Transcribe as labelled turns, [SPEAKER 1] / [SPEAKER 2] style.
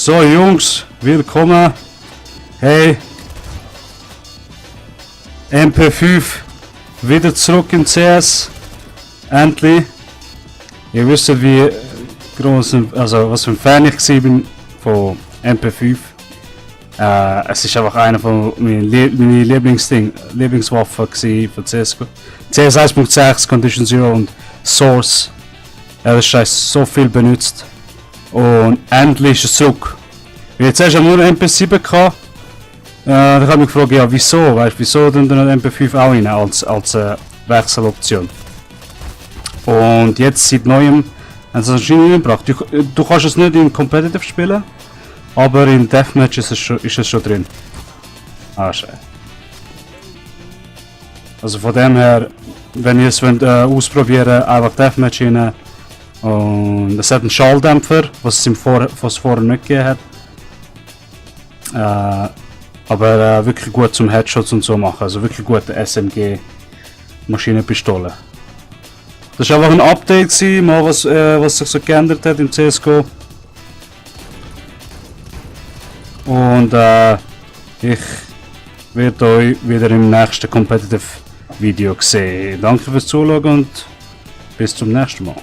[SPEAKER 1] So Jungs, willkommen. Hey. MP5 wieder zurück in CS. Endlich. Ihr wisst wie groß, also was für ein Fan ich bin von MP5. Es ist einfach einer von meinen Lieblingswaffen von CSGO. CS 1.6, Condition Zero und Source. Das ist so viel benutzt. Und endlich ist es zurück. Jetzt hast du nur MP7 gehabt. Da habe ich mich gefragt, ja wieso? Weißt, wieso dann MP5 auch rein als Wechseloption? Und jetzt seit neuem haben sie es anscheinend gebracht. Du kannst es nicht in Competitive spielen, aber in Deathmatch ist es schon drin. Ah, scheiße. Also von dem her, wenn ihr es ausprobieren wollt, einfach Deathmatch rein. Und es hat einen Schalldämpfer, was es vorher nicht gegeben hat. Aber wirklich gut zum Headshots und so machen. Also wirklich gute SMG Maschinenpistole. Das war einfach ein Update, mal was sich so geändert hat im CSGO. Und ich werde euch wieder im nächsten Competitive Video sehen. Danke fürs Zuschauen und bis zum nächsten Mal.